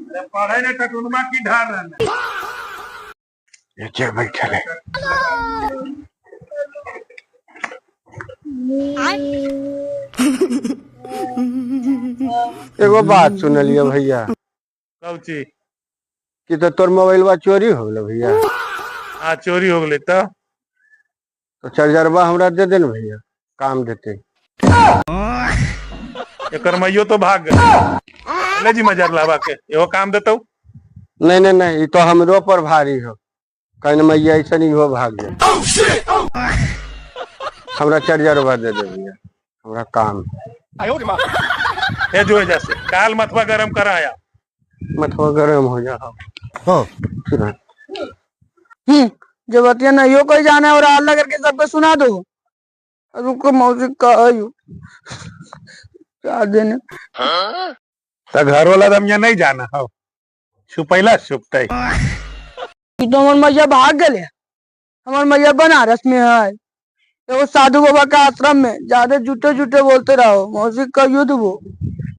अरे पढ़े ने टटुनमा की ढार रहने। नीचे बैठल है। एगो बात सुनलिए भैया। कौची? कि तो तोर मोबाइलवा चोरी हो गेलो भैया? हाँ, चोरी हो गेलै तो? तो चार्जरवा हमरा दे दे ने भैया, काम देते। एकर मैयो तो भाग गेल। ले जी मजार लावा के एगो काम देतौ। नहीं नहीं नहीं, ई तो हमरो पर भारी हो, कहीं मैया ऐसा नहीं हो भाग गया। हमरा चार्जरवा दे दे भैया, हमरा काम। हे जो जैसे काल मथवा गरम कराया। मथवा गरम हो जा। हाँ। सुना। जो बतिया नहीं हो कोई जाने और अल्लाह करके सबको सुना दो। रुको मौसी का आयु क्या देने। तो घर वाला दमिया नहीं जाना हो, छुपैला छुपते। ई तो हमार मैया भाग गए, हमार मैया बनारस में है, एगो साधु बाबा के आश्रम में। ज्यादा झूठे झूठे बोलते रहो, मौसी कहियो देबो।